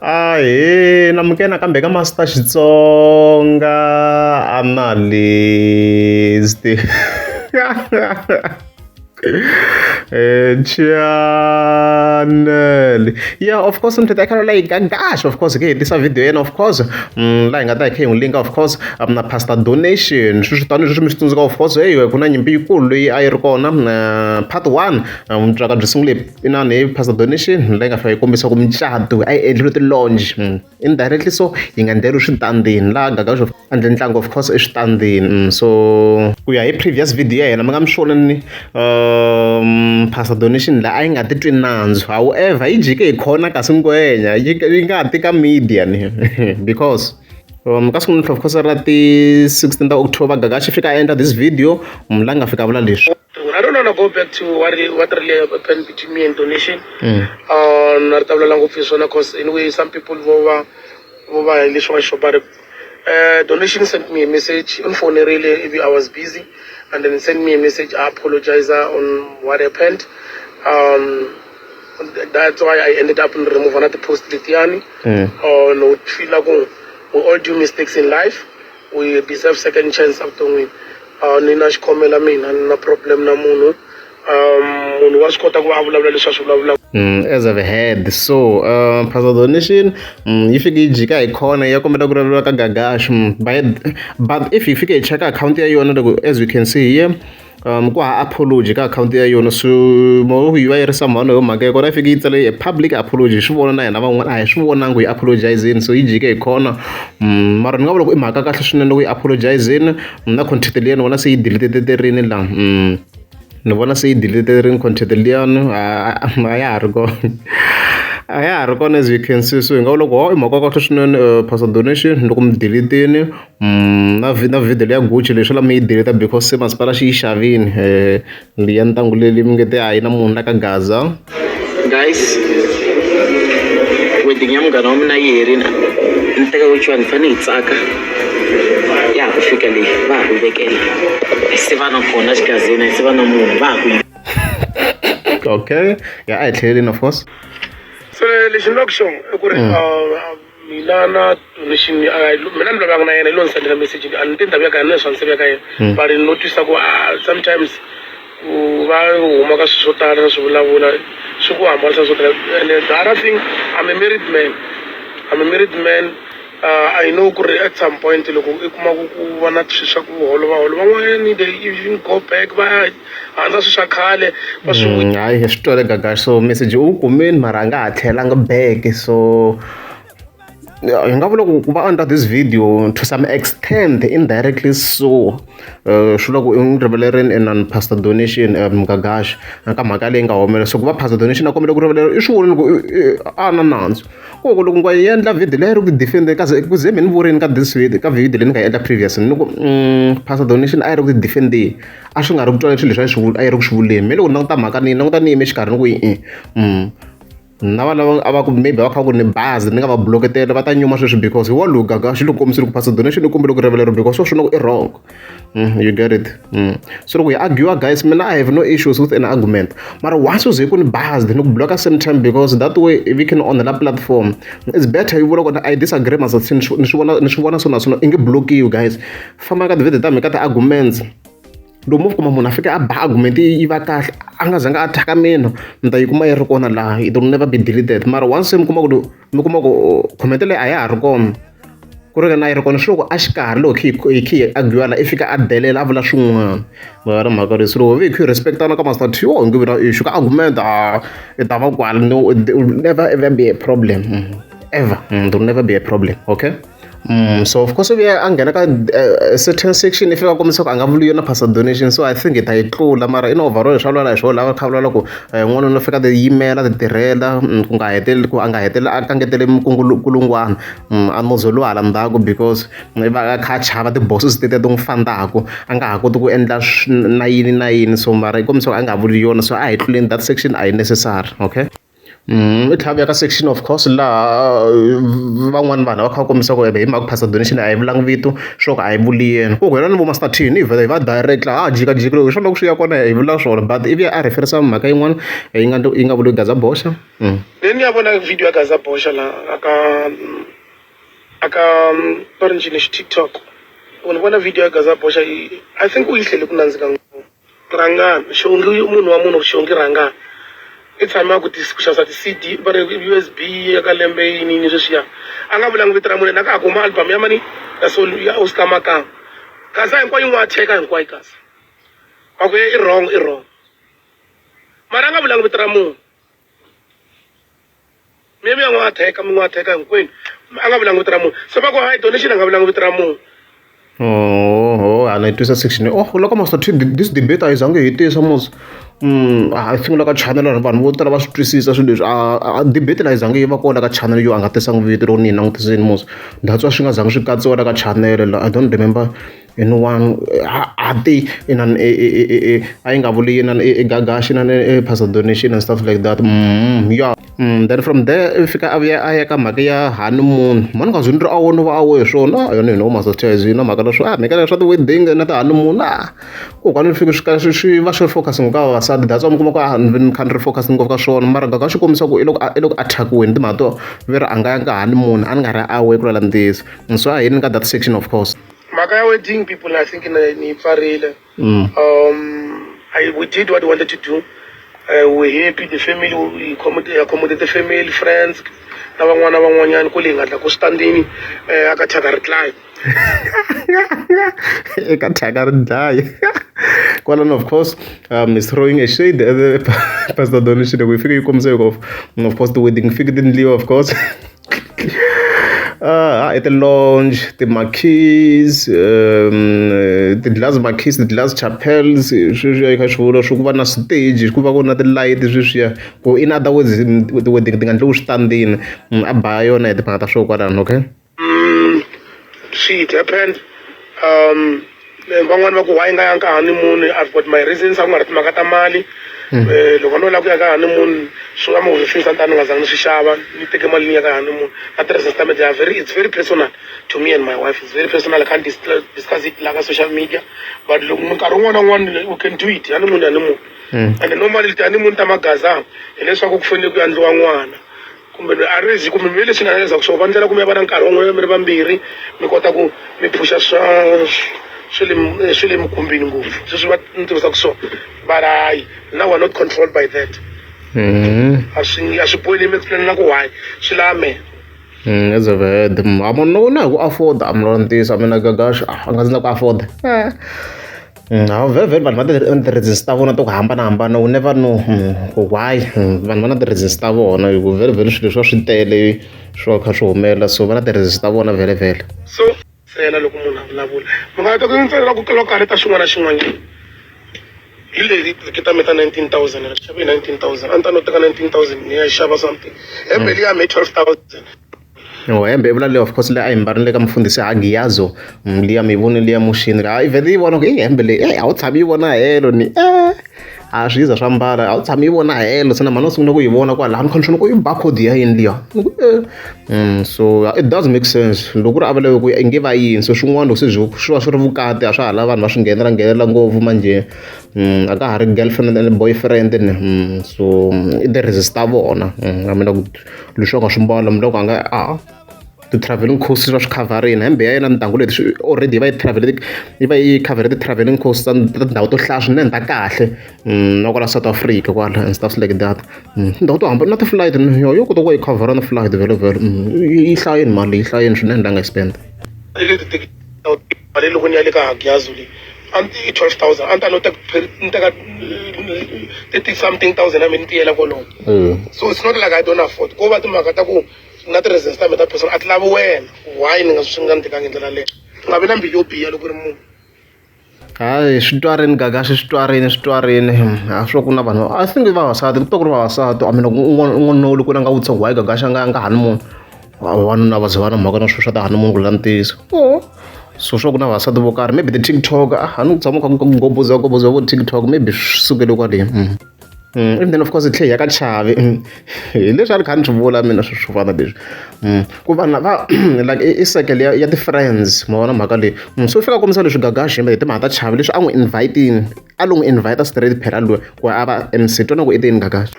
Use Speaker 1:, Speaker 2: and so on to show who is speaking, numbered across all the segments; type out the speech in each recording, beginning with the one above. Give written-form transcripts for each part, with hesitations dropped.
Speaker 1: Ahee namukela nakambe ka Master Xitsonga Analyst channel yeah of course ni tlhela yi gagaxa of course hi hetisa video ya yena of course laha hi nga ta hi kha hi n'wi linka of course na pastor donation sweswi tanihi sweswi mi swi tsundzuka of course hey ku na nyimpi yikulu leyi a yi ri kona part one mutswaka byi sungule inani hi pastor donation leyi nga fika yi kombisa ku micato a yi endleriwe ti-lounge indirectly so yi nga endleriwi switandini laha Gagash endle ntlangu of course eswitandini so ku ya hi previous video ya hina mi nga mi swi vonini pastor donation laha a yi nga titwi nandzu however yi jike hi khona kasi ngwenya yi nga ha ti ka media ni because ka siku of course ra ti 16 ta October Gagash fika a endla this video la nga fika vula leswi.
Speaker 2: I don't want to go back to what really happened between me and donation. Na ri ta vulavula ngopfu hi swona, 'cause anyway some people vo va hi leswi va xo, but donation sent me a message, u ni fonerile ivi I was busy, and then sent me a message, I apologize on what happened. That's why I ended up in remove na ti-post letiyani. No feel like we all do mistakes in life, we deserve second chance evuton'wini. Ni na xikhomela, mina ni na problem na munhu. Munhu wa swi kota ku va a vulavula leswi a swi vulavulaka.
Speaker 1: As I've heard so pastor donation yi fike yi jika hi khona ya kombela ku rivaleriwa ka Gagash, but if hi fike hi cheka akhawunti ya yona loko, as you can see here, ku ha apology ka akhawunti ya yona, so mo yi va yi ri somehow yo mhaka ya kona yi fike yi tsale public apology, hi swi vona na hina van'wana a hi swi vonangi yi apologizini, so yi jike hi khona. Mara ni nga vula ku i mhaka kahle swinene loko yi apologizini na content liya ni vona se yi delete-rini laha. Ni vona se yi delete-rini content liyani, a ya ha ri kona, a ya ha ri kona, as you can see. So hi nga vula ku ho i mhaka ya kahle swinene, pastor donation, loko mi delete-ini na video leya Gucci leswi la mi yi delete because se masipala xi yi xavini liya ntangu leyi mi nge te a yi na munhu la ka Gaza.
Speaker 3: Guys, wedding ya munghana wa mina yi herini, ni teka ku ni fanele hi tsaka ya ha ku fika leyi va ha ku vekela se va na kona xigazini se va na munhu va ha ku.
Speaker 1: Okay, ya a hi tlheleleni of course.
Speaker 2: So lexi ni vulaka xona i ku ri mina na donation, mina ni vulavulanga na yena, hi lo ni sendela message. A ni ti ndhawu ya ka yena na swa ya ka yena, but ni notice ku sometimes ku va huma ka swilo swo tala na swi vulavula swi ku hambanisa swo tala. And the other thing, I'm a married man, I'm a married man. I know ku ri at some point loko i kuma ku va na swilo swa ku holova holova van'wanyani, they even go back va handza swilo swa khale va swi.
Speaker 1: Hayi, hi swi twele Gagash, so message u kumini mara a nga ha tlhelanga back, so hi nga vula ku va under this video to some extent indirectly, so swi vula ku i n'wi rivalerini inani pastor donation Gagash ka mhaka leyi nga humelela. So ku va pastor donation a kombela ku rivalela i swi vonile ku a na nandzu ku loko nga yi endla video leyi ri ku defend kasi ku ze mi ni vurini ka this video, ka video leyi ni nga yi endla previous, ni ku pastor donation a yi ri ku defendeni, a swi nga ri ku twala swilo leswi a swi a yi ri ku swi vuleni. Me loko ni languta mhaka, ni languta ni yime exikarhi, ni ku i na va lava a va ku maybe va kha ku ni bazi ni nga va bloketela va ta nyuma sweswi because hi wa lowu Gagash loko kombisile ku pastor donation i kombela ku rivaleriwa because swo swona ku i wrong. You get it. So loko hi argue, guys, mina I have no issues with an argument, mara once u ze ku ni bazi ni ku block same time because that way we can onhela platform. It's better yi vula ku I disagree masa ni swi vona so na swona i nge blockiwi. Guys, famba ka ti-video ta mina ka ti-arguments, loko mo kuma munhu a fika a ba argument yi va kahle a nga zanga a thyaka mina, mi ta yi kuma yi ri kona laha, it will never be deleted. Mara once mi kuma ku comment leyi a ya ha ri kona, ku ri na yi ri kona, swi loko a xikarhi loko hi khe hi argue la i fika a delela a vula swin'wana va ri mhaka leyi. So loko hi khe hi respect-ana ka Master T, wo hi nge vi na issue ka argument, a i ta va kwala, no, it will never ever be a problem, ever. It will never be a problem, okay. So of course vuya a nghena ka certain section i fika kombisa ku a nga vuli yona pastor donation, so I think hi ta yi tlula. Mara in overall swa lwala hi swona lava kha vulavula ku n'wanuna u fika ti yimela ti tirhela ku nga heteleli ku a nga hetelela a kangetele minkulungwana a nozoliwa hala ndzhaku because i va a kha a chava ti-bosses tetiya ti n'wi fandaku, a nga ha koti ku endla na yini na yini. So mara yi kombisa ku a nga vuli yona, so a hi tluleni that section, a yi necessary, okay. I tlhela a vuya ka section of course laha van'wani vanhu va kha va kombisa ku hi mhaka Pastor Donation a yi vulanga vito swo ka a yi vuli yena ku hina ni vo Master T ni hi vhela hi va direct laha ha jikajiki loko hi swona loko swi ya kona hi vula swona but ivi a referisa mhaka yin'wana yi nga yi nga vuli Gaza Boxa.
Speaker 2: Then ni ya vona video ya Gaza Boxa laha aka aka va ri ncini xi TikTok loko ni vona video ya Gaza Boxa yi I think u yi hlele ku nandzika ngopfu. Rhangani Xihundla i munhu wa munhu Xihundla Rhangani i tshame a ku ku xavisa ti-C_D va ri U_S_B ya ka lembe yini yini sweswiya a nga vulangi vito ra munhu yena ka ha ku huma album ya mani ya Soul ya Oscar Makanga Gaza hinkwayo yi n'wi attack hinkwayo Gaza va ku i wrong i wrong mara a nga vulangi vito ra munhu mi mi ya n'wi attack mi n'wi attack hinkwenu a nga vulangi vito ra munhu se va ku hayi donation a nga vulangi vito ra munhu.
Speaker 1: Oh, a ni yi twisa section oh loko Master T this debate a yi zangi yi tisa mos I think la ka channel vanhu vo tala va swi twisisa swilo leswi a debate la yi zangi yi va kona ka channel yo a nga tisangi vito loko ni yi langutisini mos that's why swi nga zangi swi katsiwa la ka channel la I don't remember anyone a ti inani a yi nga vuli inani i gagaxi inani i Pastor Donation and stuff like that ya then from there i fika a vuya a ya ka mhaka ya honeymoon mhani nga zi ni ri a wo no va a wo hi swona yona hina vo Master T hi na mhaka leswo a mhaka leswa ti-wedding na ti-honeymoon a kokwani swi fike swi ka swi swi va swi focus ngopfu ka vavasati that's why mi kuma ku a ni kha ni ri focus ngopfu ka swona mara gaga swi kombisa ku i loko i loko a thyakini timhaka to ve ri a nga yanga honeymoon a ni nga ri a we ku lwela ntiyiso so a hi yeni ka that section of course.
Speaker 2: Mhaka ya wedding people I think ni yi pfarile. I, we did what we wanted to do. We're happy the family we accommodate the family friends na van'wana na van'wanyana kule hi nga dla ku switandini aka thyaka ri dlayi
Speaker 1: eka thyaka ri dlayi kwalano of course is throwing a shade at the Pastor Donation loko yi fika yi kombisa of course the wedding fike ti ndliwa of course i ti-lounge ti-marquees ti-glass marquees ti-glass chapels sweswiya yi kha swi vula swi ku va na stage ku va ku ri na ti-light sweswiya ku in other words ti-wedding ti nga endliwi switandini a ba yona hi timhaka ta swo kwalano okay.
Speaker 2: Shit happened van'wani va ku why nga yanga ka honeymoon I've got my reasons a ku nga ri timhaka ta mali loko no lava ku ya ka honeymoon swi nga movha things a ni nga zangi ni swi xava ni teke mali ni ya ka honeymoon na ti-reasons ta mina they are very it's very personal to me and my wife it's very personal I can't discuss it la ka social media but loko minkarhi wun'wana na wun'wana we can do it honeymoon honeymoon and normally ti-honeymoon ta magaza hileswaku ku fanele ku endliwa n'wana kumbe a ri zi kumbe mi leswi nga endlaka swona va ndlela kumbe va na nkarhi wun'we mi ri vambirhi mi kota ku mi phusha swa swi le swi le mikhumbini ngopfu sweswi va ni tivisaka swona but hayi now we're not controlled by that a swi a swi bohi ni explain na ku why swi lava mehe.
Speaker 1: As I've heard, a munhu na hi ku afford a mi ntiyiso a mina gagaxa a nga ndzi na ku afford. Vhele vanhu va ti-reasons ta vona ta ku hambanahambana u never know ku why vanhu va na ti-reasons ta vona hi ku vhele vhele swilo leswiwa swi tele swi va kha swi humelela so va na ti-reasons ta vona vhele vhele.
Speaker 2: So ntsena loko munhu a vulavula mi nga ta ku ntsena ku loko kaneta xin'wana na xin'wanyana hi leyi ta mi ta 19,000 ni xave hi 19,000 a ni ta no teka 19,000 ni ya xava something hembe liya mi 12,000.
Speaker 1: Oh, hembe i vula leyi of course leyi a yi mbarile ka mufundhisi Hagiyazo liya mi voni liya muxini hayi vhele yi vona ku i hembe leyi a wu tshami yi vona helo ni a swi yiza swa mbala a wu tshami yi vona helo se na mhani u sungula ku yi vona kwalaha ni kha ni swona ku i barcode ya yini liya ni ku so it does make sense loko ku ri a vula ku i nge va yini so swin'wana loko se swi swi va swi ri vukati a swa ha lavi vanhu va swi nghenela nghenela ngopfu manjhe a ka ha ri girlfriend and boyfriend ni so i ti-reasons ta vona I mean ku leswi a nga swi mbala loko a nga a ti-travelling costs va swi khavharini hembe ya yena ntangu leti swi already yi va yi travel yi va yi khavhere ti-travelling costs ta tindhawu to hlaya swinene ta kahle na kwala South Africa kwala and stuff like that tindhawu to hambana na ti-flight yo yo kota ku va yi khavhara na flight vhele vhele yi hlayeni mali yi hlayeni swinene la nga yi spend.
Speaker 2: Mali loko ni ya le ka Hagiyazo leyi a ni i 12,000 a ni ta no teka ni teka thirty something thousand ya mina ni tiyela kwalomo so it's not like I don't afford ko va timhaka ta ku na ti-reasons ta mina ta personal a ti lavi wena why ni nga swi nga ni tekangi hi ndlela leyo u nga vi na mbilu yo biha loko u ri munhu.
Speaker 1: Hayi swi twarini Gagashi swi twarini swi twarini a swo ku na vanhu I think vavasati ku ta ku ri vavasati I mean un'wana un'wana loko a nga vutisa ku why Gagashi a nga nga honeymoon vavanuna va ze va na mhaka na swilo swa ti-honeymoon ku la ntiyiso so swa ku na vavasati vo karhi maybe ti-TikTok a ni ku tshama kha ku goboza goboza vo TikTok maybe swi sukele kwale. And then of course hi tlhela hi ya ka Chavi hi leswi a ni kha ni swi vula mina swilo swo fana na leswi ku vanhu lava like i circle ya ti-friends ma vona mhaka leyi so u fika a kombisa leswi Gagash hi timhaka ta Chavi leswi a n'wi invite-ini a lo n'wi invite straight phela loyi ku a va M_C twa na ku i te yini Gagash.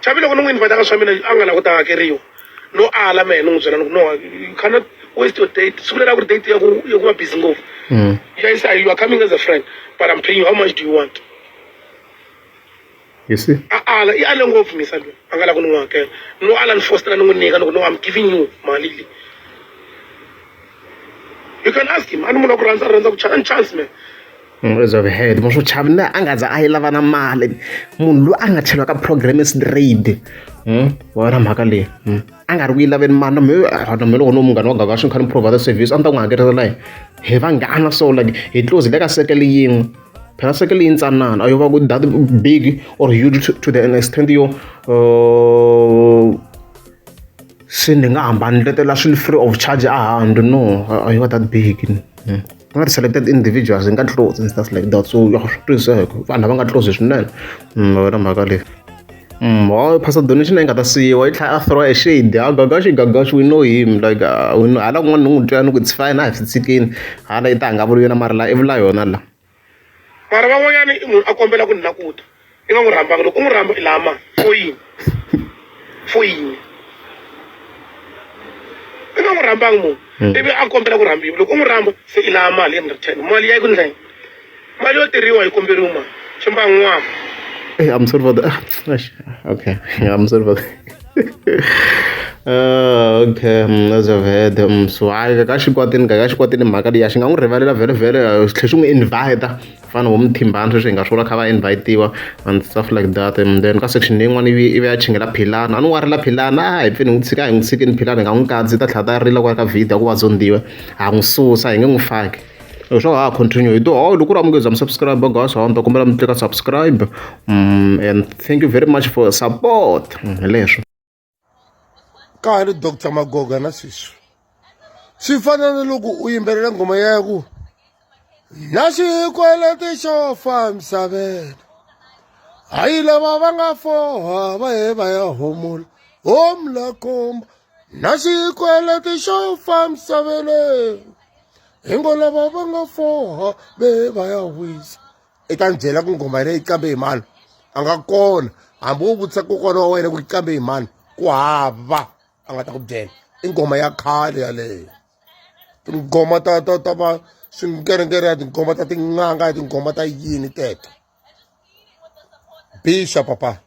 Speaker 2: Chavi loko ni n'wi invite ka swa mina a nga lavi ku ta hakeriwa no ala mehe ni n'wi byela ni ku no you cannot waste your date siku leri a ku ri date ya ku ya ku va busy ngopfu yes you are coming as a friend but I'm paying you how much do you want.
Speaker 1: You see?
Speaker 2: A ala i ale ngopfu misa loyi a nga lava ku ni n'wi hakela no ala ni fostela ni n'wi nyika ni ku no I'm giving you mali leyi you can ask him a ni munhu wa ku rhandza rhandza ku chana ni chance man.
Speaker 1: As I've heard mo swo chavi na a nga za a yi lava na mali munhu loyi a nga cheliwa ka program straight wa yona mhaka leyi a nga ri ku yi laveni mali na mehe na mehe loko no munghana wa Gagash ni kha ni provide service a ni ta n'wi hakerisa na yena hi vanghana so like hi close hi le ka circle yin'we. Phela circle yi ntsanana a yo va ku that big or huge to the extent yo se ni nga hamba ni letela swilo free of charge a handle no a yo va that big ku nga ti-selected individuals hi nga close and stuff like that so ya swi twisiseka vanhu lava nga close swinene yona mhaka leyi. Hayi pastor donation leyi nga ta siyiwa yi tlhela a throw a shade a Gagashi Gagashi we know him like we know hala kun'wana ni n'wi twa ni ku it's fine a hi swi tshikeni hala i ta nga vuli yona mara la i vula yona la.
Speaker 2: Mara van'wanyana i munhu a kombela ku ni la ku ta i nga n'wi rhambanga loko u n'wi rhamba i lava mali for yini for yini i nga n'wi rhambangi munhu ivi a kombela ku rhambiwa loko u n'wi rhamba se i lava mali in return mali ya ku ndla yini mali yo tirhiwa yi komberiwi mali ximban'wana.
Speaker 1: Hey, I'm sorry for that. Okay, I'm sorry for that. Okay, as I've heard, so hayi ka xikwatini ka xikwatini mhaka leyi xi nga n'wi rivalela vhele vhele xi tlhela xi n'wi invite fana vo muthimbani sweswi hi nga swi vula kha va invitiwa and stuff like that and then ka section leyin'wana ivi ya chingela Philana a ni wa rila Philana a hi pfeni hi n'wi tshika hi n'wi tshikeni Philana hi nga n'wi katsi ta tlhela ta rila kwala ka video ya ku va zondiwe ha n'wi susa hi nge n'wi faki swo ha continue hi to oh loko ku ri amukeza mi subscribe guys ha ni ta kombela mi tlika subscribe and thank you very much for support hi leswo.
Speaker 4: Ka ha ri Doctor Magoga na sweswi swi fana na loko u yimbelela nghoma ya ku na xikweleti xo fa misaveni hayi lava va nga foha va ye va ya homula homula komba na xikweleti xo fa misaveni hingo lava va nga foha ve va ya wisa i ta ni byela ku nghoma leyi qambe hi mani a nga kona hambi wo vutisa kokwana wa wena ku yi qambe hi mani ku hava a nga ta ku byela i nghoma ya khale yaleyo tinghoma ta ta ta va swinkerenkere ya tinghoma ta tin'anga tinghoma ta yini teto bixa papa.